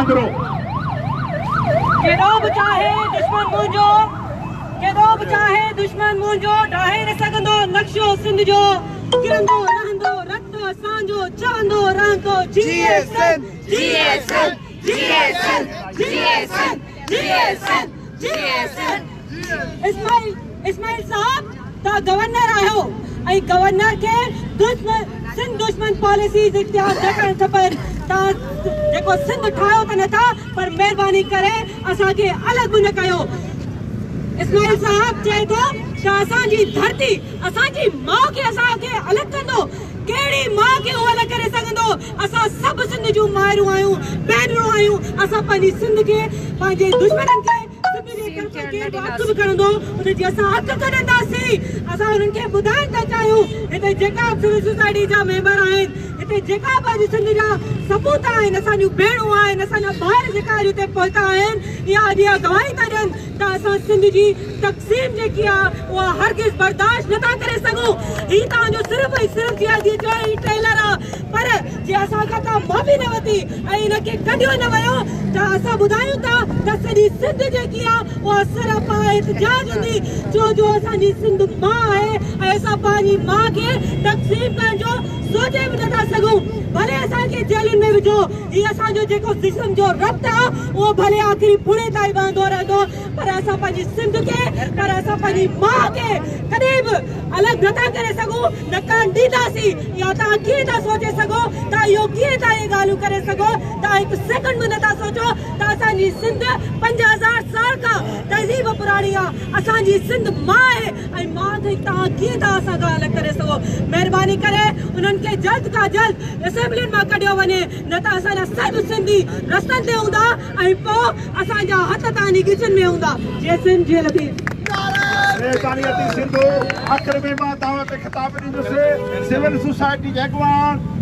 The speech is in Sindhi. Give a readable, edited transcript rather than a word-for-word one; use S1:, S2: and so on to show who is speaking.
S1: ڪانڌرو.
S2: ڪيڏو به چاهي دشمن منهنجو، ڪيڏو به چاهي دشمن منهنجو، ڊاهي نه سگهندو نقشو سنڌ جو، ڪرندو رهندو رت اسان جو، چوندو رهندو جيئي سنڌ، جيئي سنڌ، جيئي سنڌ، جيئي سنڌ، جيئي سنڌ، جيئي سنڌ. اسماعيل اسماعيل صاحب توهان گورنر آهيو ۽ گورنر کي دشمن سنڌ دشمن پاليسيز اختيار نه ڪرڻ کپن. توهان جيڪو سنڌ ٺاهيو ته نٿا پر مهرباني ڪري اسان کي الڳ به نه ڪيو. اسماعيل صاحب چئي ٿو ته اسان جي ڌرتي اسان جي ماء کي اسان کي الڳ ڪندو. ڪهڙي ماء کي هو الڳ ڪري سگهندو؟ اسان سڀ سنڌ جون مائرون آهيون، ڀينرون آهيون. اسان پنهنجي سنڌ کي پنهنجي دشمنن کي سنڌ جي طرفان ڪير به اک به کڻندو ان جي اسان اک ڪڍنداسين. اسان انهن کي ٻڌائڻ ٿا چاهيون هتي جيڪا به سول سوسائٽي جا ميمبر آهن، هتي جيڪا به اڄ سنڌ جا سپوت آهن، اسان جون ڀيڻون آهن، اسان جا ڀائر جيڪا اڄ هتي پهتا آهن، اها اڄ اها گواهي ٿا ڏين ته اسان سنڌ جي تقسيم جيڪي آهي اها هرگز برداشت نٿا ڪري سگهون. هي توهان جو صرف ۽ صرف جي آء جي جو هي ٽريلر آهي، پر جي اسان کان توهان معافي نه ورتي ۽ ان کي ڪڍيو نه ويو ته اسان ٻڌايون ٿا ته سڄي سنڌ جيڪي آهي اها سراپا احتجاج هوندي، ڇو جو اسان جي سنڌ ماء آهي ۽ اسان پنهنجي ماء کي تقسيم ڪرڻ جو سوچي به نٿا سگهون. ڀلي اسان کي جيلن ۾ وجهو، هي اسان جو جيڪو جسم جو رت آهي اهو ڀلي آخري ڦڙي تائين وهندو رهندو، پر اسان پنهنجي سنڌ کي، پر اسان پنهنجي ماء کي ڪڏهن به الڳ نٿا ڪري سگهون، نه ڪرڻ ڏينداسين. اها توهان ڪيئن ٿا سوچي سگهو؟ توهان اهو ڪيئن ٿا اهي ڳالهيون ڪري سگهو؟ توهان هڪ سيڪنڊ به نٿا سوچو ته اسان جي سنڌ 5000 سال کان تهذيب پراڻي آهي، اسان جي سنڌ ماء آهي ۽ ماء کي توهان ڪيئن ٿا اسان کان الڳ ڪري سگهو؟ مهرباني ڪري انهن کي جلد کان جلد اسيمبلين مان ڪڍيو وڃي، نه ته اسان جا سڀ سنڌي رستن تي هوندا ۽ پوء اسان جا هٿ توهان جي ڳچين ۾ هوندا. جي سنڌ جي لطيف.
S1: مهرباني ادي سنڌو. آخر ۾ مان توهان کي خطاب ڏيندس. سول سوسائٽي جي اڳواڻ.